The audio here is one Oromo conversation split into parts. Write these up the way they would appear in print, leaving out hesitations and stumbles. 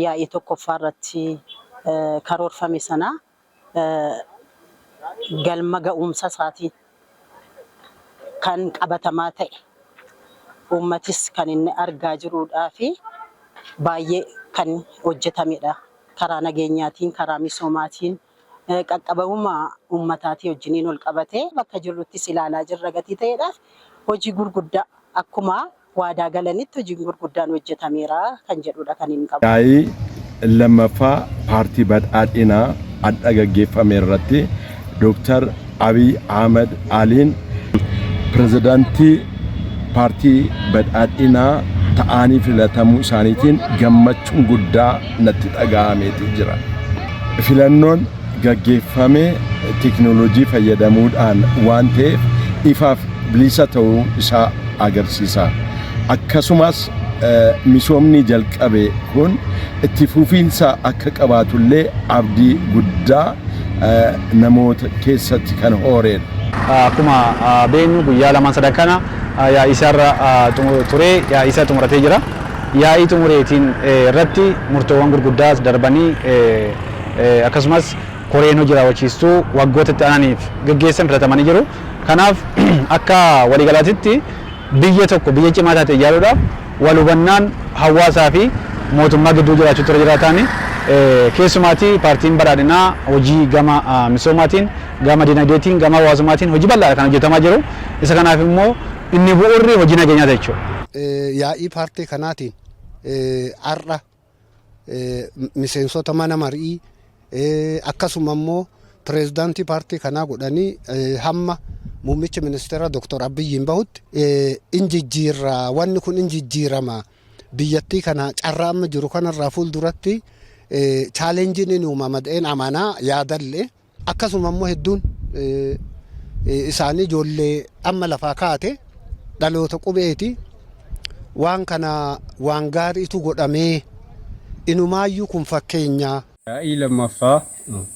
yaa'ii tokkoffaa irratti karoorfame sana galma ga'umsa isaatiin kan qabatamaa ta'e uummatis kan inni argaa jiruudhaa fi baay'ee kan hojjetamedha. Karaa nageenyaatiin, karaa misoomaatiin, qaqqabamummaa uummataatii wajjiniin ol qabatee bakka jirruttis ilaalaa jirra gatii ta'eedhaaf hojii gurguddaa akkuma waadaa galanitti hojiin gurguddaan hojjetameera kan jedhudha kan hin qabu. Yaa'ii 2ffaa Paartii Badhaadhinaa adha gaggeeffame irratti Dooktar Abiy Ahmad Aliin Pirezidaantii Paartii Badhaadhinaa ta'anii filatamuu isaaniitiin gammachuun guddaa natti dhaga'ameeti jira. Filannoon gaggeeffame teekinooloojii fayyadamuudhaan waan ta'eef ifaaf bilisa ta'uu isaa agarsiisa. Akkasumas misoomni jalqabe kun itti fufiinsa akka qabaatullee abdii guddaa namoota keessatti kan hooreedha. Akkuma beeknu guyyaa lamaan sadan kana yaa'ii isaarra ture, yaa'ii isaa xumuratee jira. Yaa'ii xumureetiin irratti murtoowwan gurguddaas darbanii, akkasumas koreen hojii raawwachiistuu waggoota itti aananiif geggeessan filatamanii jiru. Kanaaf akka waliigalaatitti biyya tokko biyya cimaa taate ijaaruudhaaf wal hubannaan hawaasaa fi mootummaa gidduu jiraachuutu irra jiraataani. Keessumaatii Paartiin Badhaadhinaa hojii gama misoomaatiin, gama dinagdeetiin, gama hawaasummaatiin hojii bal'aadha kan hojjetamaa jiru. Isa kanaaf immoo inni bu'uurri hojii nageenyaati jechuudha. Yaa'ii paartii kanaatiin har'a miseensota mana marii, akkasuma immoo pireezidaantii paartii kanaa godhanii, hamma muummichi ministeera Dr. Abiyyiin bahutti in jijjiirra, wanni kun in jijjiirama, biyyattii kana carraa amma jiru kanarraa fuulduratti challengeiin inni uumama jedheen amanaa yaadallee. Akkasuma immoo hedduun isaanii ijoollee amma lafaa kaate, dhaloota qubeeti. Waan kana waan gaariitu godhamee, inumaayyuu kun fakkeenyaa. Yaa'ii 2ffaa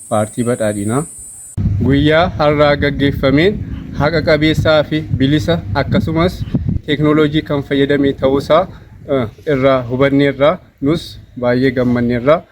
Paartii Badhaadhinaa guyyaa har'aa gaggeeffameen haqa qabeessaa fi bilisa, akkasumas teeknooloojii kan fayyadame ta'uusaa irraa hubanneerra, nus baay'ee gammanneerra.